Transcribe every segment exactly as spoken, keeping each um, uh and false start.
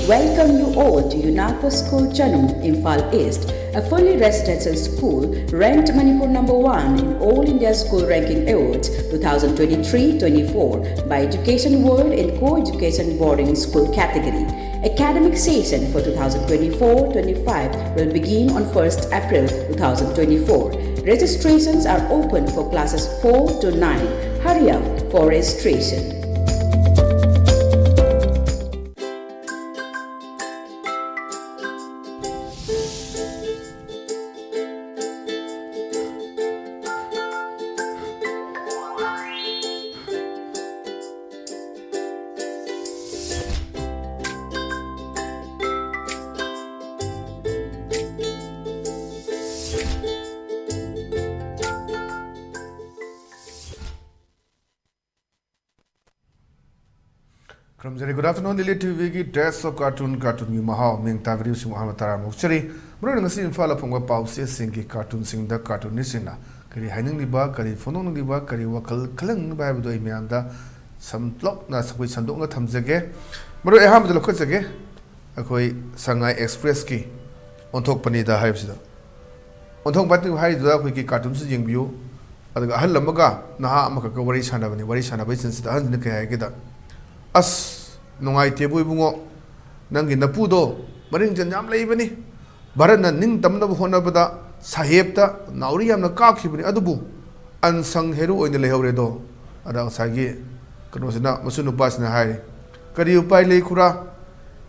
Welcome you all to UNACO School Chanung, Imphal East, a fully residential school ranked Manipur number one in All India School Ranking Awards two thousand twenty-three twenty-four by Education World in Co-Education Boarding School category. Academic session for twenty twenty-four twenty-five will begin on first April two thousand twenty-four. Registrations are open for classes four to nine. Hurry up for registration. ꯈꯨꯔꯨꯝꯖꯔꯤ꯫ Good afternoon, Lily ꯇꯤꯚꯤꯒꯤ Taste of Cartoon, ꯀꯥꯔꯇꯨꯟꯒꯤ ꯃꯍꯥꯎ, ꯃꯤꯡ ꯇꯥꯕꯤꯔꯤꯕꯁꯤꯡꯕꯨ ꯑꯍꯥꯟꯕ ꯇꯔꯥꯝꯅ ꯑꯣꯛꯆꯔꯤ꯫ ꯃꯔꯨꯑꯣꯏꯅ ꯉꯁꯤ ꯏꯝꯐꯥꯜꯗ ꯐꯣꯡꯕ ꯄꯥꯎꯆꯦꯁꯤꯡꯒꯤ ꯀꯥꯔꯇꯨꯟꯁꯤꯡꯗ ꯀꯥꯔꯇꯨꯟꯅꯤꯁꯁꯤꯡꯅ ꯀꯔꯤ ꯍꯥꯏꯅꯤꯡꯂꯤꯕ, ꯀꯔꯤ ꯐꯣꯡꯗꯣꯛꯅꯤꯡꯂꯤꯕ, ꯀꯔꯤ ꯋꯥꯈꯜ ꯈꯜꯍꯟꯅꯤꯡꯂꯤꯕ ꯍꯥꯏꯕꯗꯨ ꯑꯩ ꯃꯌꯥꯝꯗ ꯁꯝꯂꯞꯅ ꯑꯩꯈꯣꯏ ꯁꯟꯗꯣꯛꯅ ꯊꯝꯖꯒꯦ꯫ ꯃꯔꯨ ꯑꯩ ꯑꯍꯥꯟꯕꯗ ꯂꯧꯈꯠꯆꯒꯦ, ꯑꯩꯈꯣꯏ ꯁꯉꯥꯏ ꯑꯦꯛꯁꯄ꯭ꯔꯦꯁꯀꯤ ꯑꯣꯟꯊꯣꯛꯄꯅꯤꯗ ꯍꯥꯏꯕꯁꯤꯗ꯫ ꯑꯣꯟꯊꯣꯛ ꯄꯥꯊꯣꯛ ꯍꯥꯏꯔꯤꯗꯨꯗ ꯑꯩꯈꯣꯏꯒꯤ ꯀꯥꯔꯇꯨꯟꯁꯤ ꯌꯦꯡꯕꯤꯌꯨ꯫ ꯑꯗꯨꯒ ꯑꯍꯜ ꯑꯃꯒ ꯅꯍꯥ ꯑꯃꯈꯛꯀ ꯋꯥꯔꯤ ꯁꯥꯟꯅꯕꯅꯤ꯫ ꯋꯥꯔꯤ ꯁꯥꯟꯅꯕꯒꯤ ꯆꯟꯁꯤꯗ ꯑꯍꯟꯁꯤꯅ ꯀꯩ ꯍꯥꯏꯒꯦꯗ, "ꯑꯁ, ꯅꯨꯡꯉꯥꯏꯇꯦꯕꯨ ꯏꯕꯨꯡꯉꯣ, ꯅꯪꯒꯤ ꯅꯄꯨꯗꯣ ꯃꯔꯤꯡꯖꯦꯜ ꯌꯥꯝ ꯂꯩꯕꯅꯤ꯫ ꯚꯥꯔꯠꯅ ꯅꯤꯡꯇꯝꯅꯕ ꯍꯣꯠꯅꯕꯗ ꯁꯥꯍꯦꯕꯇ ꯅꯥꯎꯔꯤ ꯌꯥꯝꯅ ꯀꯥꯞꯈꯤꯕꯅꯤ, ꯑꯗꯨꯕꯨ ꯑꯟꯁꯪ ꯍꯦꯔꯣ ꯑꯣꯏꯅ ꯂꯩꯍꯧꯔꯦꯗꯣ꯫" ꯑꯗ ꯉꯁꯥꯏꯒꯤ ꯀꯩꯅꯣꯁꯤꯅ, ꯃꯁꯨ ꯅꯨꯄꯥꯁꯤꯅ ꯍꯥꯏꯔꯤ, "ꯀꯔꯤ ꯎꯄꯥꯏ ꯂꯩ ꯈꯨꯔꯥ?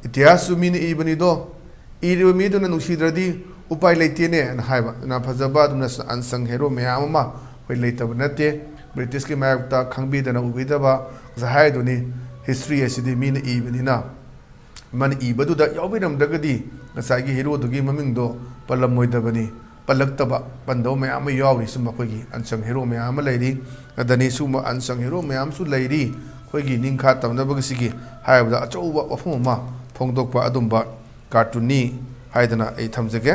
ꯏꯇꯤꯍꯥꯁꯁꯨ ꯃꯤꯅ ꯏꯕꯅꯤꯗꯣ꯫ ꯏꯔꯤꯕ ꯃꯤꯗꯨꯅ ꯅꯨꯡꯁꯤꯗ꯭ꯔꯗꯤ ꯎꯄꯥꯏ ꯂꯩꯇꯦꯅꯦ" ꯍꯥꯏꯅ ꯍꯥꯏꯕ꯫ ꯌꯥꯝꯅ ꯐꯖꯕ, ꯑꯗꯨꯅ ꯑꯟꯁꯪ ꯍꯦꯔꯣ ꯃꯌꯥꯝ ꯑꯃ ꯑꯩꯈꯣꯏ ꯂꯩꯇꯕ ꯅꯠꯇꯦ꯫ ꯕ꯭ꯔꯤꯇꯤꯁꯀꯤ ꯃꯥꯌꯣꯛꯇ ꯈꯪꯕꯤꯗꯅ ꯎꯕꯤꯗꯕ, ꯉꯁꯥꯏ ꯍꯥꯏꯗꯨꯅꯤ, ꯍꯤꯁꯇ꯭ꯔꯤ ꯑꯁꯤꯗꯤ ꯃꯤꯅ ꯏꯕꯅꯤꯅ, ꯃꯥꯅ ꯏꯕꯗꯨꯗ ꯌꯥꯎꯕꯤꯔꯝꯗ꯭ꯔꯒꯗꯤ ꯉꯁꯥꯏꯒꯤ ꯍꯦꯔꯣꯗꯨꯒꯤ ꯃꯃꯤꯡꯗꯣ ꯄꯜꯂꯝꯃꯣꯏꯗꯕꯅꯤ꯫ ꯄꯜꯂꯛꯇꯕ, ꯄꯟꯗꯕ ꯃꯌꯥꯝ ꯑꯃ ꯌꯥꯎꯔꯤ꯫ ꯁꯨꯝ ꯑꯩꯈꯣꯏꯒꯤ ꯑꯟꯁꯪ ꯍꯦꯔꯣ ꯃꯌꯥꯝ ꯑꯃ ꯂꯩꯔꯤ꯫ ꯑꯗꯅꯤ ꯁꯨꯝꯕ ꯑꯟꯁꯪ ꯍꯦꯔꯣ ꯃꯌꯥꯝꯁꯨ ꯂꯩꯔꯤ꯫ ꯑꯩꯈꯣꯏꯒꯤ ꯅꯤꯡꯈꯥ ꯇꯝꯅꯕꯒꯤꯁꯤꯒꯤ ꯍꯥꯏꯕꯗ ꯑꯆꯧꯕ ꯋꯥꯐꯝ ꯑꯃ ꯐꯣꯡꯗꯣꯛꯄ ꯑꯗꯨꯝꯕ ꯀꯥꯔꯇꯨꯟꯅꯤ ꯍꯥꯏꯗꯅ ꯑꯩ ꯊꯝꯖꯒꯦ꯫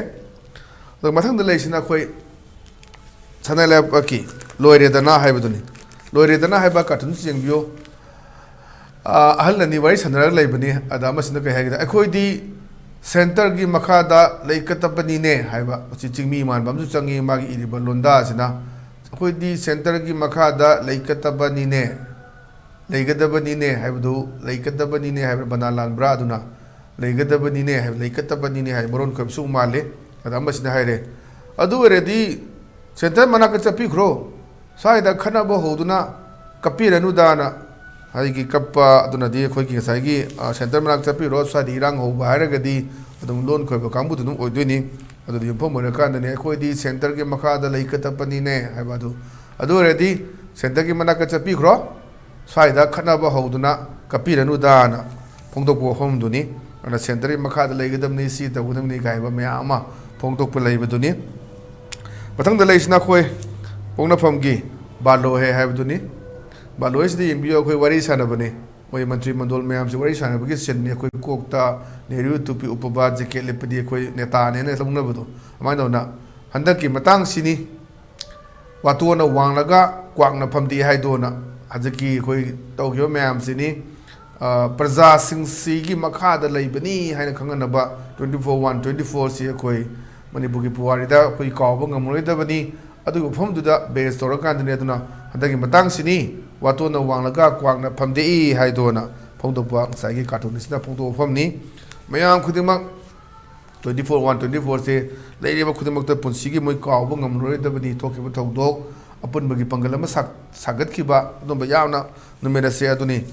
ꯑꯗꯣ ꯃꯊꯪꯗ ꯂꯩꯔꯤꯁꯤꯅ ꯑꯩꯈꯣꯏ ꯁꯅꯥ ꯂꯩꯕꯥꯛꯀꯤ ꯂꯣꯏꯔꯦꯗꯅ ꯍꯥꯏꯕꯗꯨꯅꯤ꯫ ꯂꯣꯏꯔꯦꯗꯅ ꯍꯥꯏꯕ ꯀꯥꯔꯇꯨꯟꯁꯤ ꯌꯦꯡꯕꯤꯌꯨ꯫ ꯑ, ꯑꯍꯜ ꯑꯅꯤ ꯋꯥꯔꯤ ꯁꯥꯟꯅꯔꯒ ꯂꯩꯕꯅꯤ꯫ ꯑꯗ ꯑꯃꯁꯤꯅ ꯀꯩ ꯍꯥꯏꯒꯦꯗ, "ꯑꯩꯈꯣꯏꯗꯤ ꯁꯦꯟꯇꯔꯒꯤ ꯃꯈꯥꯗ ꯂꯩꯒꯗꯕꯅꯤꯅꯦ" ꯍꯥꯏꯕ, ꯃꯁꯤ ꯆꯤꯡꯃꯤ ꯃꯥꯟꯕ ꯑꯃꯁꯨ ꯆꯪꯉꯤ ꯃꯥꯒꯤ ꯏꯔꯤꯕ ꯂꯣꯟꯗꯥ ꯑꯁꯤꯅ꯫ "ꯑꯩꯈꯣꯏꯗꯤ ꯁꯦꯟꯇꯔꯒꯤ ꯃꯈꯥꯗ ꯂꯩꯒꯗꯕꯅꯤꯅꯦ, ꯂꯩꯒꯗꯕꯅꯤꯅꯦ" ꯍꯥꯏꯕꯗꯨ "ꯂꯩꯒꯗꯕꯅꯤꯅꯦ" ꯍꯥꯏꯕ ꯕꯅꯥ ꯂꯥꯟꯕ꯭ꯔꯥ? ꯑꯗꯨꯅ "ꯂꯩꯒꯗꯕꯅꯤꯅꯦ" ꯍꯥꯏꯕ, "ꯂꯩꯒꯗꯕꯅꯤꯅꯦ" ꯍꯥꯏꯕ ꯃꯔꯣꯟ ꯈꯣꯏꯕꯁꯨ ꯃꯥꯜꯂꯤ꯫ ꯑꯗ ꯑꯃꯁꯤꯅ ꯍꯥꯏꯔꯦ, "ꯑꯗꯨ ꯑꯣꯏꯔꯗꯤ ꯁꯦꯟꯇꯔ ꯃꯅꯥꯛꯇ ꯆꯠꯄꯤꯈ꯭ꯔꯣ, ꯁ꯭ꯋꯥꯏꯗ ꯈꯠꯅꯕ ꯍꯧꯗꯨꯅ ꯀꯞꯄꯤꯔꯅꯨꯗꯥꯅ"꯫ ꯑꯩꯒꯤ ꯀꯞꯄ ꯑꯗꯨꯅꯗꯤ ꯑꯩꯈꯣꯏꯒꯤ ꯉꯁꯥꯏꯒꯤ, ꯑ, ꯁꯦꯟꯇꯔ ꯃꯅꯥꯛ ꯆꯠꯄꯤꯔꯣ, ꯁ꯭ꯋꯥꯏꯗ ꯏꯔꯥꯡ ꯍꯧꯕ ꯍꯥꯏꯔꯒꯗꯤ ꯑꯗꯨꯝ ꯂꯣꯟ ꯈꯣꯏꯕ ꯀꯥꯡꯕꯨꯗꯨ ꯑꯗꯨꯝ ꯑꯣꯏꯗꯣꯏꯅꯤ꯫ ꯑꯗꯨꯗꯤ ꯌꯨꯝꯐꯝ ꯑꯣꯏꯔꯀꯥꯟꯗꯅꯦ, "ꯑꯩꯈꯣꯏꯗꯤ ꯁꯦꯟꯇꯔꯒꯤ ꯃꯈꯥꯗ ꯂꯩꯒꯗꯕꯅꯤꯅꯦ" ꯍꯥꯏꯕ ꯑꯗꯨ꯫ "ꯑꯗꯨ ꯑꯣꯏꯔꯗꯤ ꯁꯦꯟꯇꯔꯒꯤ ꯃꯅꯥꯛꯇ ꯆꯠꯄꯤꯈ꯭ꯔꯣ, ꯁ꯭ꯋꯥꯏꯗ ꯈꯠꯅꯕ ꯍꯧꯗꯨꯅ ꯀꯞꯄꯤꯔꯅꯨꯗꯥꯅ" ꯐꯣꯡꯗꯣꯛꯄ ꯋꯥꯐꯝꯗꯨꯅꯤ꯫ ꯑꯗꯨꯅ ꯁꯦꯟꯇꯔꯒꯤ ꯃꯈꯥꯗ ꯂꯩꯒꯗꯕꯅꯤ, ꯁꯤ ꯇꯧꯒꯗꯕꯅꯤ ꯀꯥꯏꯕ ꯃꯌꯥꯝ ꯑꯃ ꯐꯣꯡꯗꯣꯛꯄ ꯂꯩꯕꯗꯨꯅꯤ꯫ ꯃꯊꯪꯗ ꯂꯩꯁꯤꯅ ꯑꯩꯈꯣꯏ ꯄꯣꯛꯅꯐꯝꯒꯤ ꯕꯥꯂꯣꯍꯦ ꯍꯥꯏꯕꯗꯨꯅꯤ꯫ ꯕꯥꯂꯣꯍꯦꯁꯤꯗ ꯌꯦꯡꯕꯤꯌꯨ, ꯑꯩꯈꯣꯏ ꯋꯥꯔꯤ ꯁꯥꯟꯅꯕꯅꯤ꯫ ꯃꯣꯏ ꯃꯟꯇ꯭ꯔꯤ ꯃꯟꯗꯣꯜ ꯃꯌꯥꯝꯁꯤ ꯋꯥꯔꯤ ꯁꯥꯟꯅꯕꯒꯤ ꯁꯤꯟꯅꯤ꯫ ꯑꯩꯈꯣꯏ ꯀꯣꯛꯇ ꯅꯦꯍꯔꯨ ꯇꯨꯄꯤ ꯎꯞꯄꯕ, ꯖꯦꯀꯦꯠ ꯂꯤꯠꯄꯗꯤ ꯑꯩꯈꯣꯏ ꯅꯦꯇꯥꯅꯦꯅ ꯂꯧꯅꯕꯗꯣ, ꯑꯗꯨꯃꯥꯏꯅ ꯇꯧꯅ ꯍꯟꯗꯛꯀꯤ ꯃꯇꯥꯡꯁꯤꯅꯤ꯫ "ꯋꯥꯇꯣꯟꯅ ꯋꯥꯡꯂꯒ ꯀ꯭ꯋꯥꯛꯅ ꯐꯝꯗꯦꯛꯏ" ꯍꯥꯏꯗꯣꯅ ꯍꯧꯖꯤꯛꯀꯤ ꯑꯩꯈꯣꯏ ꯇꯧꯈꯤꯕ ꯃꯌꯥꯝꯁꯤꯅꯤ꯫ ꯑ, ꯄ꯭ꯔꯖꯥꯁꯤꯡꯁꯤꯒꯤ ꯃꯈꯥꯗ ꯂꯩꯕꯅꯤ ꯍꯥꯏꯅ ꯈꯪꯍꯟꯅꯕ, twenty four one twenty four ꯁꯤ ꯑꯩꯈꯣꯏ ꯃꯅꯤꯄꯨꯔꯒꯤ ꯄꯨꯋꯥꯔꯤꯗ ꯑꯩꯈꯣꯏ ꯀꯥꯎꯕ ꯉꯝꯃꯔꯣꯏꯗꯕꯅꯤ꯫ ꯑꯗꯨꯒꯤ ꯃꯐꯝꯗꯨꯗ base ꯇꯧꯔꯀꯥꯟꯗꯅꯤ꯫ ꯑꯗꯨꯅ ꯍꯟꯗꯛꯀꯤ ꯃꯇꯥꯡꯁꯤꯅꯤ "ꯋꯥꯇꯣꯟꯅ ꯋꯥꯡꯂꯒ ꯀ꯭ꯋꯥꯛꯅ ꯐꯝꯗꯦꯛꯏ" ꯍꯥꯏꯗꯣꯅ ꯐꯣꯡꯗꯣꯛꯄ, ꯉꯁꯥꯏꯒꯤ cartoon ꯑꯁꯤꯅ ꯐꯣꯡꯗꯣꯛꯄ ꯋꯥꯐꯝꯅꯤ꯫ ꯃꯌꯥꯝ ꯈꯨꯗꯤꯡꯃꯛ twenty four one twenty four ꯁꯦ ꯂꯩꯔꯤꯕ ꯈꯨꯗꯤꯡꯃꯛꯇ ꯄꯨꯟꯁꯤꯒꯤ ꯃꯣꯏ ꯀꯥꯎꯕ ꯉꯝꯂꯔꯣꯏꯗꯕꯅꯤ꯫ ꯊꯣꯛꯈꯤꯕ ꯊꯧꯗꯣꯛ, ꯑꯄꯨꯟꯕꯒꯤ ꯄꯥꯡꯒꯜ ꯑꯃ ꯁꯥ-, ꯁꯥꯒꯠꯈꯤꯕ ꯑꯗꯨꯝꯕ ꯌꯥꯝꯅ ꯅꯨꯃꯤꯠ ꯑꯁꯦ ꯑꯗꯨꯅꯤ꯫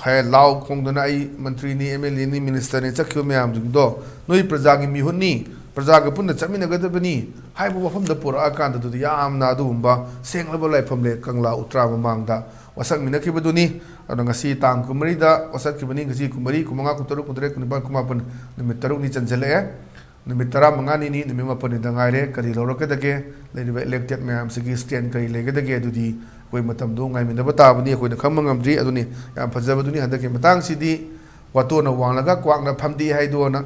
ꯍꯥꯏ ꯂꯥꯎ ꯈꯣꯡꯗꯅ "ꯑꯩ ꯃꯟꯇ꯭ꯔꯤꯅꯤ, MLA ꯅꯤ, minister ꯅꯤ" ꯆꯠꯈꯤꯕ ꯃꯌꯥꯝꯁꯤꯡꯗꯣ, "ꯅꯣꯏ ꯄ꯭ꯔꯖꯥꯒꯤ ꯃꯤꯍꯨꯠꯅꯤ, ꯄ꯭ꯔꯖꯥꯒ ꯄꯨꯟꯅ ꯆꯠꯃꯤꯟꯅꯒꯗꯕꯅꯤ" ꯍꯥꯏꯕ ꯋꯥꯐꯝꯗ ꯄꯨꯔꯛꯑꯀꯥꯟꯗꯗꯨꯗꯤ ꯌꯥꯝꯅ ꯑꯗꯨꯒꯨꯝꯕ ꯁꯦꯡꯂꯕ ꯂꯥꯏꯐꯝꯂꯦꯟ ꯀꯪꯂꯥ ꯎꯇ꯭ꯔꯥ ꯃꯃꯥꯡꯗ ꯋꯥꯁꯛꯃꯤꯟꯅꯈꯤꯕꯗꯨꯅꯤ꯫ ꯑꯗꯨꯅ ꯉꯁꯤ ꯇꯥꯡ ꯀꯨꯟꯃꯔꯤꯗ ꯋꯥꯁꯛꯈꯤꯕꯅꯤ꯫ ꯉꯁꯤ ꯀꯨꯟꯃꯔꯤ, ꯀꯨꯟꯃꯉꯥ, ꯀꯨꯟꯇꯔꯨꯛ, ꯀꯨꯟꯇꯔꯦꯠ, ꯀꯨꯟꯅꯤꯄꯥꯜ, ꯀꯨꯟꯃꯥꯄꯟ, ꯅꯨꯃꯤꯠ ꯇꯔꯨꯛꯅꯤ ꯆꯟꯁꯤꯜꯂꯛꯑꯦ꯫ ꯅꯨꯃꯤꯠ ꯇꯔꯥꯃꯉꯥꯅꯤꯅꯤ, ꯅꯨꯃꯤꯠ ꯃꯥꯄꯟꯅꯤꯗ ꯉꯥꯏꯔꯦ꯫ ꯀꯔꯤ ꯂꯧꯔꯛꯀꯗꯒꯦ? ꯂꯩꯔꯤꯕ elected ꯃꯌꯥꯝꯁꯤꯒꯤ stand ꯀꯔꯤ ꯂꯩꯒꯗꯒꯦ? ꯑꯗꯨꯗꯤ ꯑꯩꯈꯣꯏ ꯃꯇꯝꯗꯣ ꯉꯥꯏꯃꯤꯟꯅꯕ ꯇꯥꯕꯅꯤ, ꯑꯩꯈꯣꯏꯅ ꯈꯪꯕ ꯉꯝꯗ꯭ꯔꯤ꯫ ꯑꯗꯨꯅꯤ ꯌꯥꯝ ꯐꯖꯕꯗꯨꯅꯤ꯫ ꯍꯟꯗꯛꯀꯤ ꯃꯇꯥꯡꯁꯤꯗꯤ "ꯋꯥꯇꯣꯟꯅ ꯋꯥꯡꯂꯒ ꯀ꯭ꯋꯥꯛꯅ ꯐꯝꯗꯦꯛꯏ" ꯍꯥꯏꯗꯣꯅ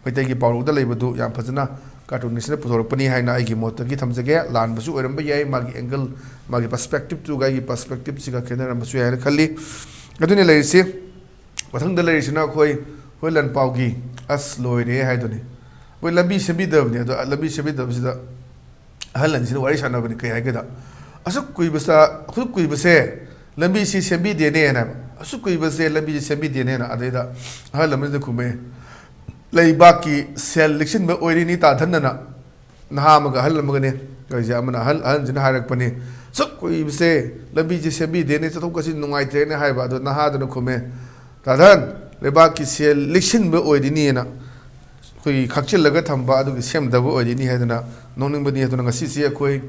ꯃꯩꯇꯩꯒꯤ ꯄꯥꯎꯔꯧꯗ ꯂꯩꯕꯗꯨ ꯌꯥꯝ ꯐꯖꯅ cartoon ꯑꯁꯤꯅ ꯄꯨꯊꯣꯔꯛꯄꯅꯤ ꯍꯥꯏꯅ ꯑꯩꯒꯤ ꯃꯣꯠꯇꯒꯤ ꯊꯝꯖꯒꯦ꯫ ꯂꯥꯟꯕꯁꯨ ꯑꯣꯏꯔꯝꯕ ꯌꯥꯏ, ꯃꯥꯒꯤ angle, ꯃꯥꯒꯤ perspective ꯇꯨꯒ ꯑꯩꯒꯤ perspective ꯁꯤꯒ ꯈꯦꯠꯅꯔꯝꯕꯁꯨ ꯌꯥꯏ ꯍꯥꯏꯅ ꯈꯜꯂꯤ꯫ ꯑꯗꯨꯅꯤ ꯂꯩꯔꯤꯁꯤ꯫ ꯃꯊꯪꯗ ꯂꯩꯔꯤꯁꯤꯅ ꯑꯩꯈꯣꯏ, ꯑꯩꯈꯣꯏ ꯂꯟꯄꯥꯎꯒꯤ, ꯑꯁ, ꯂꯣꯏꯔꯦ ꯍꯥꯏꯗꯨꯅꯤ꯫ ꯑꯩꯈꯣꯏ ꯂꯝꯕꯤ ꯁꯦꯝꯕꯤꯗꯕꯅꯤ, ꯑꯗꯣ ꯂꯝꯕꯤ ꯁꯦꯝꯕꯤꯗꯕꯁꯤꯗ ꯑꯍꯜ ꯑꯅꯤꯁꯤꯅ ꯋꯥꯔꯤ ꯁꯥꯟꯅꯕꯅꯤ꯫ ꯀꯩ ꯍꯥꯏꯒꯦꯗ, "ꯑꯁꯨꯛ ꯀꯨꯏꯕꯁꯤꯗ, ꯑꯁꯨꯛ ꯀꯨꯏꯕꯁꯦ ꯂꯝꯕꯤꯁꯤ ꯁꯦꯝꯕꯤꯗꯦꯅꯦꯅ ꯍꯥꯏꯕ, ꯑꯁꯨꯛ ꯀꯨꯏꯕꯁꯦ ꯂꯝꯕꯤꯁꯤ ꯁꯦꯝꯕꯤꯗꯦꯅꯦꯅ", ꯑꯗꯩꯗ ꯑꯍꯜ ꯑꯃꯁꯤꯅ ꯈꯨꯝꯃꯦ, "ꯂꯩꯕꯥꯛꯀꯤ ꯁꯦꯜ ꯂꯤꯛꯁꯤꯟꯕ ꯑꯣꯏꯔꯤꯅꯤ ꯇꯥꯊꯟꯗꯅ"꯫ ꯅꯍꯥ ꯑꯃꯒ ꯑꯍꯜ ꯑꯃꯒꯅꯦ ꯇꯧꯔꯤꯁꯦ꯫ ꯑꯃꯅ, ꯑꯍꯜ, ꯑꯍꯜꯁꯤꯅ ꯍꯥꯏꯔꯛꯄꯅꯤ, "ꯑꯁꯨꯛ ꯀꯨꯏꯕꯁꯦ ꯂꯝꯕꯤꯁꯦ ꯁꯦꯝꯕꯤꯗꯦꯅꯦ, ꯆꯠꯊꯣꯛ ꯆꯠꯁꯤꯟ ꯅꯨꯡꯉꯥꯏꯇ꯭ꯔꯦꯅꯦ" ꯍꯥꯏꯕ꯫ ꯑꯗꯣ ꯅꯍꯥꯗꯨꯅ ꯈꯨꯝꯃꯦ, "ꯇꯥꯊꯟ, ꯂꯩꯕꯥꯛꯀꯤ ꯁꯦꯜ ꯂꯤꯛꯁꯤꯟꯕ ꯑꯣꯏꯔꯤꯅꯤꯅ, ꯑꯩꯈꯣꯏꯒꯤ ꯈꯥꯛꯆꯤꯜꯂꯒ ꯊꯝꯕ ꯑꯗꯨꯒꯤ ꯁꯦꯝꯗꯕ ꯑꯣꯏꯔꯤꯅꯤ" ꯍꯥꯏꯗꯅ ꯅꯣꯛꯅꯤꯡꯕꯅꯤ꯫ ꯑꯗꯨꯅ ꯉꯁꯤꯁꯦ ꯑꯩꯈꯣꯏ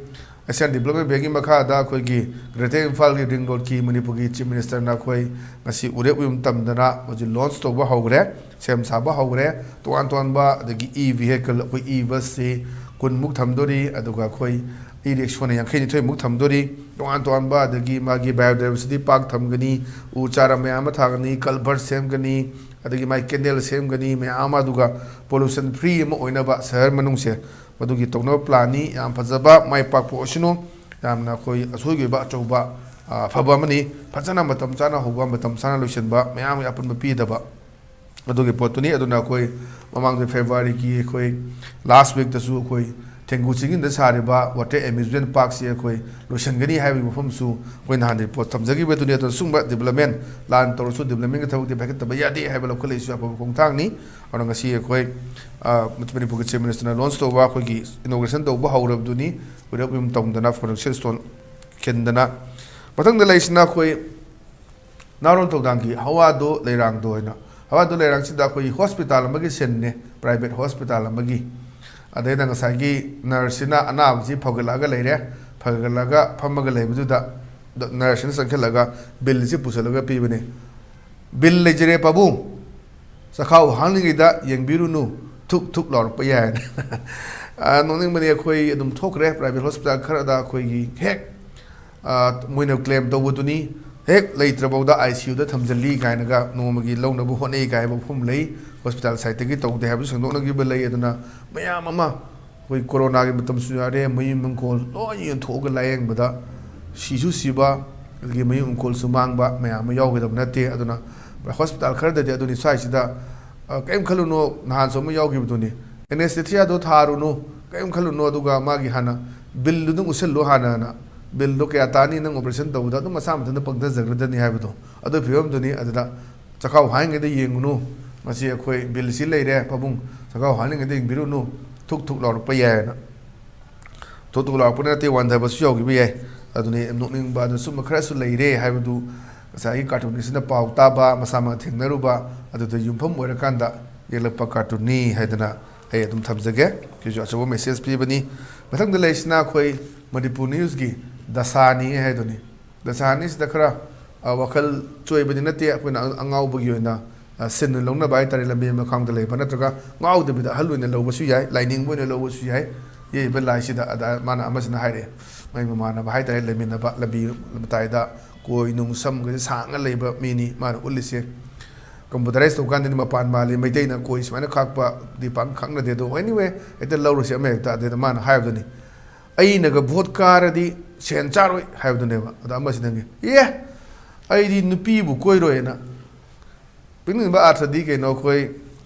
ꯑꯦꯁꯤꯌꯥꯟ ꯗꯤꯕ꯭ꯂꯞꯃꯦꯟ ꯕꯦꯡꯒꯤ ꯃꯈꯥꯗ ꯑꯩꯈꯣꯏꯒꯤ ꯒ꯭ꯔꯦꯇꯔ ꯏꯝꯐꯥꯜꯒꯤ ꯔꯤꯡ ꯔꯣꯗꯀꯤ ꯃꯅꯤꯄꯨꯔꯒꯤ ꯆꯤꯐ ꯃꯤꯅꯤꯁꯇꯔꯅ ꯑꯩꯈꯣꯏ ꯉꯁꯤ ꯎꯔꯦꯞ ꯎꯌꯨꯝ ꯇꯝꯗꯅ ꯍꯧꯖꯤꯛ ꯂꯣꯟꯁ ꯇꯧꯕ ꯍꯧꯈ꯭ꯔꯦ, ꯁꯦꯝ ꯁꯥꯕ ꯍꯧꯈ꯭ꯔꯦ꯫ ꯇꯣꯉꯥꯟ ꯇꯣꯉꯥꯟꯕ, ꯑꯗꯒꯤ ꯏ ꯚꯤꯍꯦꯀꯜ, ꯑꯩꯈꯣꯏ ꯏ ꯕꯁꯁꯤ ꯀꯨꯟꯃꯨꯛ ꯊꯝꯗꯣꯔꯤ, ꯑꯗꯨꯒ ꯑꯩꯈꯣꯏ ꯏ ꯔꯤꯛꯁꯣꯅ ꯌꯥꯡꯈꯩ ꯅꯤꯊꯣꯏꯃꯨꯛ ꯊꯝꯗꯣꯔꯤ꯫ ꯇꯣꯉꯥꯟ ꯇꯣꯉꯥꯟꯕ, ꯑꯗꯒꯤ ꯃꯥꯒꯤ ꯕꯥꯏꯑꯣꯗꯥꯏꯕꯔꯁꯤꯇꯤ ꯄꯥꯔꯛ ꯊꯝꯒꯅꯤ, ꯎ ꯆꯥꯔꯥ ꯃꯌꯥꯝ ꯑꯃ ꯊꯥꯒꯅꯤ, ꯀꯜꯚꯔꯠ ꯁꯦꯝꯒꯅꯤ, ꯑꯗꯒꯤ ꯃꯥꯏ ꯀꯦꯅꯦꯜ ꯁꯦꯝꯒꯅꯤ, ꯃꯌꯥꯝ ꯑꯃ, ꯑꯗꯨꯒ ꯄꯣꯂꯨꯁꯟ ꯐ꯭ꯔꯤ ꯑꯃ ꯑꯣꯏꯅꯕ ꯁꯍꯔ ꯃꯅꯨꯡꯁꯦ, ꯃꯗꯨꯒꯤ ꯇꯧꯅꯕ ꯄ꯭ꯂꯥꯟꯅꯤ꯫ ꯌꯥꯝ ꯐꯖꯕ, ꯃꯥꯏ ꯄꯥꯛꯄ ꯑꯣꯏꯁꯅꯨ꯫ ꯌꯥꯝꯅ ꯑꯩꯈꯣꯏ ꯑꯁꯣꯏꯒꯤ ꯑꯣꯏꯕ ꯑꯆꯧꯕ, ꯑ, ꯑꯐꯕ ꯑꯃꯅꯤ꯫ ꯐꯖꯅ ꯃꯇꯝ ꯆꯥꯅ ꯍꯧꯕ, ꯃꯇꯝ ꯆꯥꯅ ꯂꯣꯏꯁꯤꯟꯕ, ꯃꯌꯥꯝꯒꯤ ꯑꯄꯨꯟꯕ ꯄꯤꯗꯕ ꯑꯗꯨꯒꯤ ꯄꯣꯠꯇꯨꯅꯤ꯫ ꯑꯗꯨꯅ ꯑꯩꯈꯣꯏ ꯃꯃꯥꯡꯗ ꯐꯦꯕ꯭ꯔꯨꯋꯥꯔꯤꯒꯤ ꯑꯩꯈꯣꯏ ꯂꯥꯁ ꯋꯤꯛꯇꯁꯨ ꯑꯩꯈꯣꯏ ꯊꯦꯡꯒꯨ ꯆꯤꯡꯁꯤꯟꯗ ꯁꯥꯔꯤꯕ ꯋꯥꯇꯔ ꯑꯦꯃ꯭ꯌꯨꯁꯃꯦꯟ ꯄꯥꯔꯛꯁꯤ ꯑꯩꯈꯣꯏ ꯂꯣꯏꯁꯤꯟꯒꯅꯤ ꯍꯥꯏꯕꯒꯤ ꯋꯥꯐꯝꯁꯨ ꯑꯩꯈꯣꯏ ꯅꯍꯥꯟ ꯔꯤꯄꯣꯔꯠ ꯊꯝꯖꯈꯤꯕꯗꯨꯅꯤ꯫ ꯑꯗꯨꯅ ꯁꯨꯝꯕ ꯗꯤꯕ꯭ꯂꯞꯃꯦꯟ, ꯂꯥꯟ ꯇꯧꯔꯁꯨ ꯗꯤꯕ꯭ꯂꯞꯃꯦꯟꯒꯤ ꯊꯕꯛꯇꯤ ꯄꯥꯏꯈꯠꯇꯕ ꯌꯥꯗꯦ ꯍꯥꯏꯕ ꯂꯧꯈꯠꯂꯛꯏꯁꯨ ꯑꯐꯕ ꯈꯣꯡꯊꯥꯡꯅꯤ꯫ ꯑꯗꯨꯅ ꯉꯁꯤ ꯑꯩꯈꯣꯏ, ꯑ, ꯃꯅꯤꯄꯨꯔꯒꯤ ꯆꯤꯐ ꯃꯤꯅꯤꯁꯇꯔꯅ ꯂꯣꯟꯁ ꯇꯧꯕ ꯑꯩꯈꯣꯏꯒꯤ ꯏꯅꯣꯒ꯭ꯔꯦꯁꯟ ꯇꯧꯕ ꯍꯧꯔꯕꯗꯨꯅꯤ꯫ ꯎꯔꯦꯞ ꯎꯌꯨꯝ ꯇꯝꯗꯅ, ꯐꯥꯎꯟꯗꯦꯁꯟ ꯁ꯭ꯇꯣꯟ ꯈꯤꯟꯗꯅ꯫ ꯃꯊꯪꯗ ꯂꯩꯔꯤꯁꯤꯅ ꯑꯩꯈꯣꯏ ꯅꯍꯥꯔꯣꯜ ꯊꯧꯗꯥꯡꯒꯤ ꯍꯋꯥꯗꯣ ꯂꯩꯔꯥꯡꯗꯣ ꯍꯥꯏꯅ꯫ ꯍꯋꯥꯗꯣ ꯂꯩꯔꯥꯡꯁꯤꯗ ꯑꯩꯈꯣꯏꯒꯤ ꯍꯣꯁꯄꯤꯇꯥꯜ ꯑꯃꯒꯤ ꯁꯤꯟꯅꯦ, ꯄ꯭ꯔꯥꯏꯚꯦꯠ ꯍꯣꯁꯄꯤꯇꯥꯜ ꯑꯃꯒꯤ꯫ ꯑꯗꯩꯗ ꯉꯁꯥꯏꯒꯤ ꯅꯔꯁꯁꯤꯅ ꯑꯅꯥꯕꯁꯤ ꯐꯒꯠꯂꯛꯑꯒ ꯂꯩꯔꯦ, ꯐꯒꯠꯂꯒ ꯐꯝꯃꯒ ꯂꯩꯕꯗꯨꯗ ꯅꯔꯁꯁꯤꯅ ꯆꯪꯁꯤꯜꯂꯒ ꯕꯤꯜꯁꯤ ꯄꯨꯁꯤꯜꯂꯒ ꯄꯤꯕꯅꯦ꯫ "ꯕꯤꯜ ꯂꯩꯖꯔꯦ ꯄꯥꯕꯨꯡ, ꯆꯈꯥꯎ ꯍꯥꯡꯂꯤꯉꯩꯗ ꯌꯦꯡꯕꯤꯔꯨꯅꯨ, ꯊꯨꯛ ꯊꯨꯛ ꯂꯥꯎꯔꯛꯄ ꯌꯥꯏ" ꯍꯥꯏꯅ꯫ ꯑ, ꯅꯣꯛꯅꯤꯡꯕꯅꯤ꯫ ꯑꯩꯈꯣꯏ ꯑꯗꯨꯝ ꯊꯣꯛꯈ꯭ꯔꯦ, ꯄ꯭ꯔꯥꯏꯚꯦꯠ ꯍꯣꯁꯄꯤꯇꯥꯜ ꯈꯔꯗ ꯑꯩꯈꯣꯏꯒꯤ ꯍꯦꯛ, ꯑ, ꯃꯣꯏꯅ ꯀ꯭ꯂꯦꯝ ꯇꯧꯕꯗꯨꯅꯤ, "ꯍꯦꯛ ꯂꯩꯇ꯭ꯔꯐꯥꯎꯗ ꯑꯥꯏ ꯁꯤ ꯌꯨꯗ ꯊꯝꯖꯤꯜꯂꯤ" ꯀꯥꯏꯅꯒ ꯅꯣꯡꯃꯒꯤ ꯂꯧꯅꯕ ꯍꯣꯠꯅꯩ ꯀꯥꯏ ꯍꯥꯏꯕ ꯋꯥꯐꯝ ꯂꯩ꯫ ꯍꯣꯁꯄꯤꯇꯥꯜ ꯁꯥꯏꯠꯇꯒꯤ ꯇꯧꯗꯦ ꯍꯥꯏꯕꯁꯨ ꯁꯦꯡꯗꯣꯛꯅꯈꯤꯕ ꯂꯩ꯫ ꯑꯗꯨꯅ ꯃꯌꯥꯝ ꯑꯃ ꯑꯩꯈꯣꯏ ꯀꯣꯔꯣꯅꯥꯒꯤ ꯃꯇꯝꯁꯨ ꯌꯥꯔꯦ, ꯃꯌꯨꯝ ꯃꯪꯈꯣꯜ ꯂꯣꯏ ꯌꯣꯟꯊꯣꯛꯑꯒ ꯂꯥꯏꯌꯦꯡꯕꯗ ꯁꯤꯁꯨ ꯁꯤꯕ, ꯑꯗꯒꯤ ꯃꯌꯨꯝ ꯏꯪꯈꯣꯜꯁꯨ ꯃꯥꯡꯕ ꯃꯌꯥꯝ ꯑꯃ ꯌꯥꯎꯒꯗꯕ ꯅꯠꯇꯦ꯫ ꯑꯗꯨꯅ ꯍꯣꯁꯄꯤꯇꯥꯜ ꯈꯔꯗꯗꯤ ꯑꯗꯨꯅꯤ ꯁ꯭ꯋꯥꯏꯁꯤꯗ, ꯑ, ꯀꯔꯤꯝ ꯈꯜꯂꯨꯅꯨ, ꯅꯍꯥꯟꯁꯨ ꯑꯃ ꯌꯥꯎꯈꯤꯕꯗꯨꯅꯤ, "ꯑꯦꯅꯦꯁꯊꯦꯊꯤꯌꯥꯗꯣ ꯊꯥꯔꯨꯅꯨ, ꯀꯔꯤꯝ ꯈꯜꯂꯨꯅꯨ, ꯑꯗꯨꯒ ꯃꯥꯒꯤ ꯍꯥꯟꯅ ꯕꯤꯜꯗꯨꯗꯪ ꯎꯠꯁꯤꯜꯂꯨ ꯍꯥꯟꯅꯅ, ꯕꯤꯜꯗꯣ ꯀꯌꯥ ꯇꯥꯅꯤ ꯅꯪ ꯑꯣꯄꯔꯦꯁꯟ ꯇꯧꯕꯗ ꯑꯗꯨꯝ ꯃꯁꯥ ꯃꯊꯟꯇ ꯄꯪꯊꯖꯈ꯭ꯔꯗꯅꯤ" ꯍꯥꯏꯕꯗꯣ, ꯑꯗꯨꯒꯤ ꯐꯤꯕꯝꯗꯨꯅꯤ꯫ ꯑꯗꯨꯗ ꯆꯈꯥꯎ ꯍꯥꯏꯔꯤꯉꯩꯗ ꯌꯦꯡꯉꯨꯅꯨ, ꯃꯁꯤ ꯑꯩꯈꯣꯏ ꯕꯤꯜꯁꯤ ꯂꯩꯔꯦ ꯄꯥꯕꯨꯡ, ꯆꯈꯥꯎ ꯍꯥꯏꯔꯤꯉꯩꯗ ꯌꯦꯡꯕꯤꯔꯨꯅꯨ, ꯊꯨꯛ ꯊꯨꯛ ꯂꯥꯎꯔꯛꯄ ꯌꯥꯏꯅ꯫ ꯊꯣꯛꯇꯣꯛ ꯂꯥꯎꯔꯛꯄ ꯅꯠꯇꯦ, ꯋꯥꯟꯊꯕꯁꯨ ꯌꯥꯎꯈꯤꯕ ꯌꯥꯏ꯫ ꯑꯗꯨꯅꯤ ꯅꯣꯛꯅꯤꯡꯕ ꯑꯗꯨ ꯁꯨꯝꯕ ꯈꯔꯁꯨ ꯂꯩꯔꯦ ꯍꯥꯏꯕꯗꯨ ꯉꯁꯥꯏꯒꯤ ꯀꯥꯔꯇꯨꯟꯒꯤꯁꯤꯅ ꯄꯥꯎ ꯇꯥꯕ, ꯃꯁꯥꯃꯛ ꯊꯦꯡꯅꯔꯨꯕ, ꯑꯗꯨꯗ ꯌꯨꯝꯐꯝ ꯑꯣꯏꯔꯀꯥꯟꯗ ꯌꯦꯛꯂꯛꯄ ꯀꯥꯔꯇꯨꯟꯅꯤ ꯍꯥꯏꯗꯅ ꯑꯩ ꯑꯗꯨꯝ ꯊꯝꯖꯒꯦ꯫ ꯁꯤꯁꯨ ꯑꯆꯧꯕ ꯃꯦꯁꯦꯖ ꯄꯤꯕꯅꯤ꯫ ꯃꯊꯪꯗ ꯂꯩꯔꯤꯁꯤꯅ ꯑꯩꯈꯣꯏ ꯃꯅꯤꯄꯨꯔ ꯅ꯭ꯌꯨꯁꯀꯤ ꯗꯁꯥꯅꯤ ꯍꯥꯏꯗꯨꯅꯤ꯫ ꯗꯁꯥꯅꯤꯁꯤꯗ ꯈꯔ, ꯑ, ꯋꯥꯈꯜ ꯆꯣꯏꯕꯗꯤ ꯅꯠꯇꯦ, ꯑꯩꯈꯣꯏꯅ ꯑꯉꯥꯎꯕꯒꯤ ꯑꯣꯏꯅ ꯑ, ꯁꯤꯟ ꯂꯧꯅꯕ ꯍꯥꯏꯇꯥꯔꯦ, ꯂꯝꯕꯤ ꯂꯝꯈꯥꯡꯗ ꯂꯩꯕ ꯅꯠꯇ꯭ꯔꯒ ꯉꯥꯎꯗꯕꯤꯗ ꯑꯍꯜ ꯑꯣꯏꯅ ꯂꯧꯕꯁꯨ ꯌꯥꯏ, ꯂꯥꯏꯅꯤꯡꯕ ꯑꯣꯏꯅ ꯂꯧꯕꯁꯨ ꯌꯥꯏ꯫ ꯌꯦꯛꯏꯕ ꯂꯥꯏꯁꯤꯗ ꯑꯗ ꯃꯥꯅ ꯑꯃꯁꯤꯅ ꯍꯥꯏꯔꯛꯑꯦ, ꯃꯥꯏ ꯃꯃꯥꯟꯅꯕ ꯍꯥꯏꯇꯥꯔꯦ, ꯂꯩꯃꯤꯟꯅꯕ ꯂꯝꯕꯤ ꯃꯇꯥꯏꯗ ꯀꯣꯏ ꯅꯨꯡ ꯁꯝꯒꯁꯦ ꯁꯥꯡꯅ ꯂꯩꯕ ꯃꯤꯅꯤ ꯃꯥꯅ ꯎꯠꯂꯤꯁꯦ꯫ ꯀꯝꯄ꯭ꯌꯨꯇꯔꯥꯏꯁ ꯇꯧꯀꯥꯟꯗꯗꯤ ꯃꯄꯥꯟ ꯃꯥꯜꯂꯤ, ꯃꯩꯇꯩꯅ ꯀꯣꯏ ꯁꯨꯃꯥꯏꯅ ꯈꯥꯛꯄꯗꯤ ꯄꯥꯛ ꯈꯪꯅꯗꯦ꯫ ꯑꯗꯣ anyway, ꯍꯦꯛꯇ ꯂꯧꯔꯁꯤ ꯑꯃ ꯍꯦꯛꯇ, ꯑꯗꯨꯗ ꯃꯥꯅ ꯍꯥꯏꯕꯗꯨꯅꯤ, "ꯑꯩꯅꯒ ꯚꯣꯠ ꯀꯥꯔꯗꯤ ꯁꯦꯟ ꯆꯥꯔꯣꯏ" ꯍꯥꯏꯕꯗꯨꯅꯦꯕ꯫ ꯑꯗꯣ ꯑꯃꯁꯤꯅ, "ꯑꯦ, ꯑꯩꯗꯤ ꯅꯨꯄꯤꯕꯨ ꯀꯣꯏꯔꯣꯏꯅ"꯫ ꯄꯤꯛꯅꯤꯡꯕ ꯑꯥꯔꯊꯗꯤ ꯀꯩꯅꯣ, ꯑꯩꯈꯣꯏ,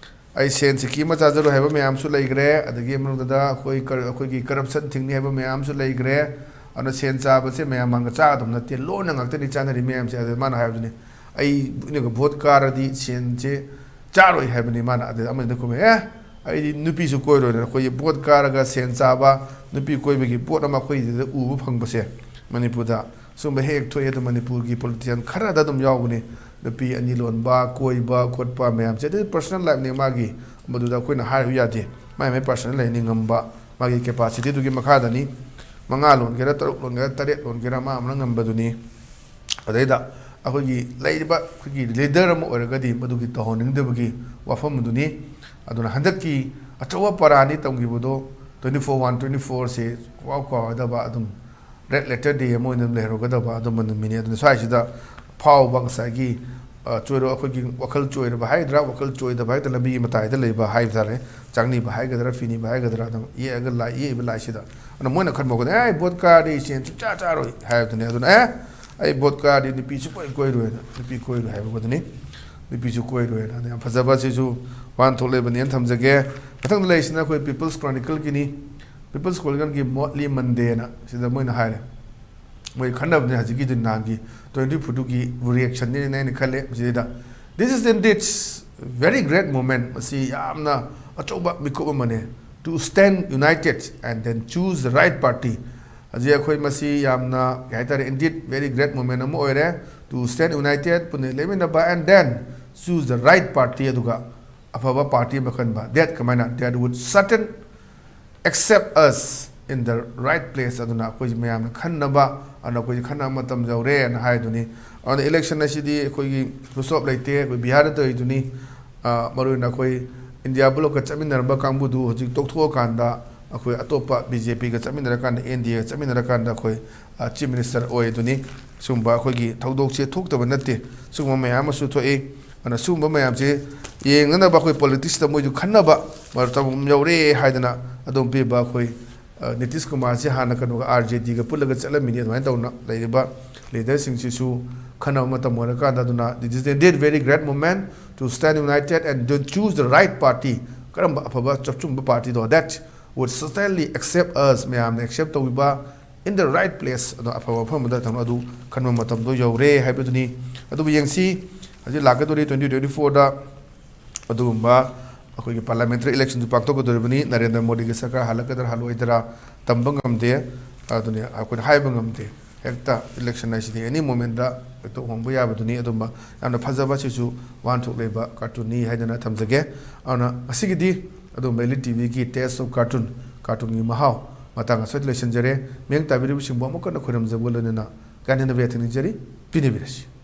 "ꯑꯩ ꯁꯦꯟ ꯁꯤꯀꯤ ꯑꯃ ꯆꯥꯖꯔꯣꯏ" ꯍꯥꯏꯕ ꯃꯌꯥꯝꯁꯨ ꯂꯩꯈ꯭ꯔꯦ, ꯑꯗꯒꯤ ꯑꯃꯔꯣꯝꯗꯗ ꯑꯩꯈꯣꯏ ꯀꯔ-, ꯑꯩꯈꯣꯏꯒꯤ ꯀꯔꯞꯁꯟ ꯊꯤꯡꯅꯤ ꯍꯥꯏꯕ ꯃꯌꯥꯝꯁꯨ ꯂꯩꯈ꯭ꯔꯦ꯫ ꯑꯗꯨꯅ ꯁꯦꯟ ꯆꯥꯕꯁꯦ ꯃꯌꯥꯝ ꯃꯥꯡꯗ ꯆꯥꯒꯗꯕ ꯅꯠꯇꯦ, ꯂꯣꯟꯅ ꯉꯥꯛꯇꯅꯤ ꯆꯥꯅꯔꯤ ꯃꯌꯥꯝꯁꯦ꯫ ꯑꯗꯨꯗ ꯃꯥꯅ ꯍꯥꯏꯕꯗꯨꯅꯤ, "ꯑꯩ, ꯑꯩꯅꯒ ꯚꯣꯠ ꯀꯥꯔꯗꯤ ꯁꯦꯟꯁꯦ ꯆꯥꯔꯣꯏ" ꯍꯥꯏꯕꯅꯤ ꯃꯥꯅ꯫ ꯑꯗꯨꯗ ꯑꯃꯗꯨꯅ ꯈꯨꯝꯃꯦ, "ꯑꯦ, ꯑꯩꯗꯤ ꯅꯨꯄꯤꯁꯨ ꯀꯣꯏꯔꯣꯏꯅ, ꯑꯩꯈꯣꯏꯒꯤ ꯚꯣꯠ ꯀꯥꯔꯒ ꯁꯦꯟ ꯆꯥꯕ, ꯅꯨꯄꯤ ꯀꯣꯏꯕꯒꯤ ꯄꯣꯠ ꯑꯃ ꯑꯩꯈꯣꯏꯁꯤꯗ ꯎꯕ ꯐꯪꯕꯁꯦ ꯃꯅꯤꯄꯨꯔꯗ ꯁꯨꯝꯕ ꯍꯦꯛ ꯍꯦꯛ ꯊꯣꯛꯑꯦ꯫ ꯑꯗꯣ ꯃꯅꯤꯄꯨꯔꯒꯤ ꯄꯣꯂꯤꯇꯤꯁꯤꯌꯥꯟ ꯈꯔꯗ ꯑꯗꯨꯝ ꯌꯥꯎꯕꯅꯤ, ꯅꯨꯄꯤ ꯑꯅꯤ ꯂꯣꯟꯕ, ꯀꯣꯏꯕ ꯈꯣꯠꯄ ꯃꯌꯥꯝꯁꯦ꯫ ꯑꯗꯨꯗꯤ ꯄꯔꯁꯣꯅꯦꯜ ꯂꯥꯏꯐꯅꯤ ꯃꯥꯒꯤ, ꯃꯗꯨꯗ ꯑꯩꯈꯣꯏꯅ ꯍꯥꯏꯔꯨ ꯌꯥꯗꯦ꯫ ꯃꯥꯏ ꯃꯥꯏ ꯄꯔꯁꯣꯅꯦꯜ ꯂꯩꯅꯤ, ꯉꯝꯕ ꯃꯥꯒꯤ ꯀꯦꯄꯥꯁꯤꯇꯤꯗꯨꯒꯤ ꯃꯈꯥꯗꯅꯤ꯫ ꯃꯉꯥ ꯂꯣꯟꯒꯦꯔꯥ, ꯇꯔꯨꯛ ꯂꯣꯟꯒꯦꯔꯥ, ꯇꯔꯦꯠ ꯂꯣꯟꯒꯦꯔꯥ, ꯃꯥ ꯑꯃꯅ ꯉꯝꯕꯗꯨꯅꯤ꯫ ꯑꯗꯩꯗ ꯑꯩꯈꯣꯏꯒꯤ ꯂꯩꯔꯤꯕ ꯑꯩꯈꯣꯏꯒꯤ ꯂꯤꯗꯔ ꯑꯃ ꯑꯣꯏꯔꯒꯗꯤ ꯃꯗꯨꯒꯤ ꯇꯧꯍꯟꯅꯤꯡꯗꯕꯒꯤ ꯋꯥꯐꯝꯗꯨꯅꯤ꯫ ꯑꯗꯨꯅ ꯍꯟꯗꯛꯀꯤ ꯑꯆꯧꯕ ꯄꯔꯥꯅꯤ ꯇꯝꯈꯤꯕꯗꯣ, twenty four one twenty fourꯁꯦ ꯁꯨꯡꯀꯥꯎ ꯀꯥꯎꯔꯣꯏꯗꯕ, ꯑꯗꯨꯝ ꯔꯦꯗ ꯂꯦꯇꯔ ꯗꯦ ꯑꯃ ꯑꯣꯏꯅ ꯑꯗꯨꯝ ꯂꯩꯍꯧꯔꯒꯗꯕ ꯑꯗꯨꯝꯕ ꯅꯨꯃꯤꯠꯅꯤ꯫ ꯑꯗꯨꯅ ꯁ꯭ꯋꯥꯏꯁꯤꯗ ꯐꯥꯎꯕ ꯉꯁꯥꯏꯒꯤ, ꯑ, ꯆꯣꯏꯔꯣ-, ꯑꯩꯈꯣꯏꯒꯤ ꯋꯥꯈꯜ ꯆꯣꯏꯔꯕ ꯍꯥꯏꯒꯗ꯭ꯔꯥ, ꯋꯥꯈꯜ ꯆꯣꯏꯗꯕ ꯍꯥꯏꯒꯗ꯭ꯔꯥ, ꯂꯝꯕꯤ ꯃꯇꯥꯏꯗ ꯂꯩꯕ ꯍꯥꯏꯕ ꯇꯥꯔꯦ, ꯆꯥꯛꯅꯤꯕ ꯍꯥꯏꯒꯗ꯭ꯔꯥ, ꯐꯤꯅꯤꯕ ꯍꯥꯏꯒꯗ꯭ꯔꯥ, ꯑꯗꯨꯝ ꯌꯦꯛꯑꯒ ꯂꯥꯏ-, ꯌꯦꯛꯏꯕ ꯂꯥꯏꯁꯤꯗ꯫ ꯑꯗꯨꯅ ꯃꯣꯏꯅ ꯈꯟꯕ ꯋꯥꯈꯜꯗ, "ꯑꯦ, ꯚꯣꯠ ꯀꯥꯔꯗꯤ ꯁꯦꯟ ꯁꯨꯡꯆꯥ ꯆꯥꯔꯣꯏ" ꯍꯥꯏꯕꯗꯨꯅꯦ꯫ ꯑꯗꯨꯅ, "ꯑꯦ, ꯑꯩ ꯚꯣꯠ ꯀꯥꯔꯗꯤ ꯅꯨꯄꯤꯁꯨ ꯀꯣꯏ ꯀꯣꯏꯔꯣꯏꯅ, ꯅꯨꯄꯤ ꯀꯣꯏꯔꯣꯏ ꯍꯥꯏꯕ ꯄꯣꯠꯇꯨꯅꯤ꯫ ꯅꯨꯄꯤꯁꯨ ꯀꯣꯏꯔꯣꯏꯅ꯫ ꯑꯗ ꯌꯥꯝ ꯐꯖꯕ ꯁꯤꯁꯨ ꯋꯥꯍꯟꯊꯣꯛ ꯂꯩꯕꯅꯦꯅ ꯊꯝꯖꯒꯦ꯫ ꯃꯊꯪꯗ ꯂꯩꯔꯤꯁꯤꯅ ꯑꯩꯈꯣꯏ People's Chronicleꯒꯤꯅꯤ꯫ People's Chronicleꯒꯤ ꯃꯣꯠꯂꯤ ꯃꯟꯗꯦꯅ ꯁꯤꯗ ꯃꯣꯏꯅ ꯍꯥꯏꯔꯦ꯫ ꯃꯣꯏ ꯈꯟꯅꯕꯅꯦ ꯍꯧꯖꯤꯛꯀꯤ ꯅꯍꯥꯟꯒꯤ twenty twenty-fourꯒꯤ reactionꯅꯦꯅ ꯑꯩꯅ ꯈꯜꯂꯦ ꯃꯁꯤꯗꯩꯗ꯫ This is indeed very great moment. ꯃꯁꯤ ꯌꯥꯝꯅ ꯑꯆꯧꯕ ꯃꯤꯀꯨꯞ ꯑꯃꯅꯦ꯫ To stand united and then choose the right party. ꯍꯧꯖꯤꯛ ꯑꯩꯈꯣꯏ ꯃꯁꯤ ꯌꯥꯝꯅ, ꯀꯩ ꯍꯥꯏꯇꯥꯔꯦ, indeed very great moment ꯑꯃ ꯑꯣꯏꯔꯦ꯫ To stand united, ꯄꯨꯟꯅ ꯂꯦꯞꯃꯤꯟꯅꯕ, and then choose the right party, ꯑꯗꯨꯒ ꯑꯐꯕ party ꯑꯃ ꯈꯟꯕ꯫ That ꯀꯃꯥꯏꯅ? That would certain accept us in the right place. ꯑꯗꯨꯅ ꯑꯩꯈꯣꯏꯁꯤ ꯃꯌꯥꯝꯅ ꯈꯟꯅꯕ, ꯑꯗꯨꯅ ꯑꯩꯈꯣꯏꯁꯤ ꯈꯟꯅꯕ ꯃꯇꯝ ꯌꯧꯔꯦꯅ ꯍꯥꯏꯗꯨꯅꯤ꯫ ꯑꯗꯨꯅ election ꯑꯁꯤꯗꯤ ꯑꯩꯈꯣꯏꯒꯤ ꯂꯨꯁꯣꯞ ꯂꯩꯇꯦ, ꯑꯩꯈꯣꯏ ꯕꯤꯍꯥꯔꯗ ꯇꯧꯔꯤꯗꯨꯅꯤ꯫ ꯑ, ꯃꯔꯨꯑꯣꯏꯅ ꯑꯩꯈꯣꯏ ꯏꯟꯗꯤꯌꯥ ꯕ꯭ꯂꯣꯛꯀ ꯆꯠꯃꯤꯟꯅꯔꯝꯕ ꯀꯥꯡꯕꯨꯗꯨ ꯍꯧꯖꯤꯛ ꯇꯣꯛꯊꯣꯛꯑꯀꯥꯟꯗ ꯑꯩꯈꯣꯏ ꯑꯇꯣꯞꯄ BJPꯒ ꯆꯠꯃꯤꯟꯅꯔꯀꯥꯟꯗ, NDAꯒ ꯆꯠꯃꯤꯟꯅꯔꯀꯥꯟꯗ ꯑꯩꯈꯣꯏ, ꯑ, Chief Minister ꯑꯣꯏꯗꯨꯅꯤ꯫ ꯁꯤꯒꯨꯝꯕ ꯑꯩꯈꯣꯏꯒꯤ ꯊꯧꯗꯣꯛꯁꯦ ꯊꯣꯛꯇꯕ ꯅꯠꯇꯦ꯫ ꯁꯤꯒꯨꯝꯕ ꯃꯌꯥꯝ ꯑꯃꯁꯨ ꯊꯣꯛꯏ꯫ ꯑꯗꯨꯅ ꯁꯤꯒꯨꯝꯕ ꯃꯌꯥꯝꯁꯦ ꯌꯦꯡꯅꯅꯕ ꯑꯩꯈꯣꯏ politicsꯇ ꯃꯣꯏꯁꯨ ꯈꯟꯅꯕ ꯃꯇꯝ ꯌꯧꯔꯦ ꯍꯥꯏꯗꯅ ꯑꯗꯨꯝ ꯄꯤꯕ ꯑꯩꯈꯣꯏ, ꯑ, ꯅꯤꯇꯤꯁ ꯀꯨꯃꯥꯔꯁꯤ ꯍꯥꯟꯅ ꯀꯩꯅꯣꯒ RJDꯒ ꯄꯨꯜꯂꯒ ꯆꯠꯂꯝꯃꯤꯅꯤ꯫ ꯑꯗꯨꯃꯥꯏꯅ ꯇꯧꯅ ꯂꯩꯔꯤꯕ leaderꯁꯤꯡꯁꯤꯁꯨ ꯈꯟꯅꯕ ꯃꯇꯝ ꯑꯣꯏꯔꯀꯥꯟꯗ, ꯑꯗꯨꯅ this is indeed very great moment to stand united and to choose the right party꯫ ꯀꯔꯝꯕ ꯑꯐꯕ ꯑꯆꯨꯝꯕ partyꯗꯣ, that would certainly accept us, ꯃꯌꯥꯝꯅ accept ꯇꯧꯕꯤꯕ, in the right place, ꯑꯗꯣ ꯑꯐꯕ ꯃꯐꯝ ꯑꯃꯗ ꯊꯝ-, ꯑꯗꯨ ꯈꯟꯕ ꯃꯇꯝꯗꯣ ꯌꯧꯔꯦ ꯍꯥꯏꯕꯗꯨꯅꯤ꯫ ꯑꯗꯨꯕꯨ ꯌꯦꯡꯁꯤ, ꯍꯧꯖꯤꯛ ꯂꯥꯛꯀꯗꯧꯔꯤ twenty twenty-fourꯗ ꯑꯗꯨꯒꯨꯝꯕ ꯑꯩꯈꯣꯏꯒꯤ parliamentary electionꯁꯨ ꯄꯥꯡꯊꯣꯛꯀꯗꯧꯔꯤꯕꯅꯤ꯫ ꯅꯔꯦꯟꯗ꯭ꯔ ꯃꯣꯗꯤꯒꯤ ꯁꯔꯀꯥꯔ ꯍꯜꯂꯛꯀꯗ꯭ꯔꯥ ꯍꯜꯂꯛꯑꯣꯏꯗ꯭ꯔꯥ ꯇꯝꯕ ꯉꯝꯗꯦ, ꯑꯗꯨꯅꯤ ꯑꯩꯈꯣꯏꯅ ꯍꯥꯏꯕ ꯉꯝꯗꯦ꯫ ꯍꯦꯛꯇ election ꯍꯥꯏꯁꯤꯗꯤ any momentꯇ ꯍꯦꯛꯇ ꯍꯣꯡꯕ ꯌꯥꯕꯗꯨꯅꯤ꯫ ꯑꯗꯨꯝꯕ ꯌꯥꯝꯅ ꯐꯖꯕ, ꯁꯤꯁꯨ ꯋꯥꯍꯟꯊꯣꯛ ꯂꯩꯕ cartoonꯅꯤ ꯍꯥꯏꯗꯅ ꯊꯝꯖꯒꯦ꯫ ꯑꯗꯨꯅ ꯉꯁꯤꯒꯤꯗꯤ ꯑꯗꯨꯝꯕ Elite TVꯒꯤ Taste of Cartoon, cartoonꯒꯤ ꯃꯍꯥꯎ ꯃꯇꯥꯡ ꯑꯁꯤꯗ ꯂꯣꯏꯁꯤꯟꯖꯔꯦ꯫ ꯃꯤꯠꯌꯦꯡ ꯇꯥꯕꯤꯔꯤꯕꯁꯤꯡꯕꯨ ꯑꯃꯨꯛ ꯍꯟꯅ ꯈꯣꯏꯔꯝꯖꯕꯒ ꯂꯣꯏꯅꯅ ꯀꯥꯏꯅꯅꯕ ꯌꯥꯊꯪ ꯅꯤꯖꯔꯤ꯫ ꯄꯤꯅꯕꯤꯔꯁꯤ꯫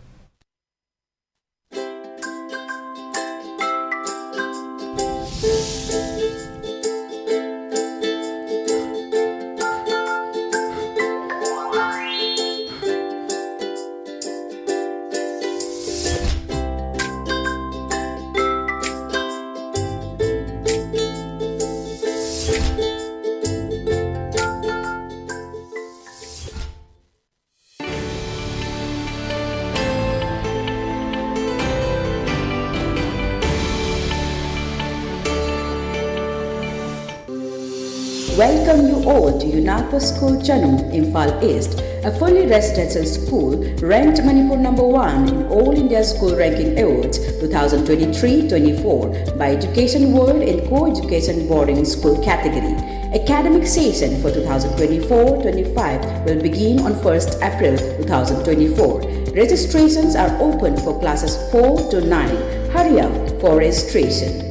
Welcome you all to UNAPO School Chanum, Imphal East, a fully residential school ranked Manipur number one in All India School Ranking Awards two thousand twenty-three twenty-four by Education World in co-education boarding school category. Academic session for two thousand twenty-four twenty-five will begin on first April two thousand twenty-four. Registrations are open for classes four to nine. Hurry up for registration.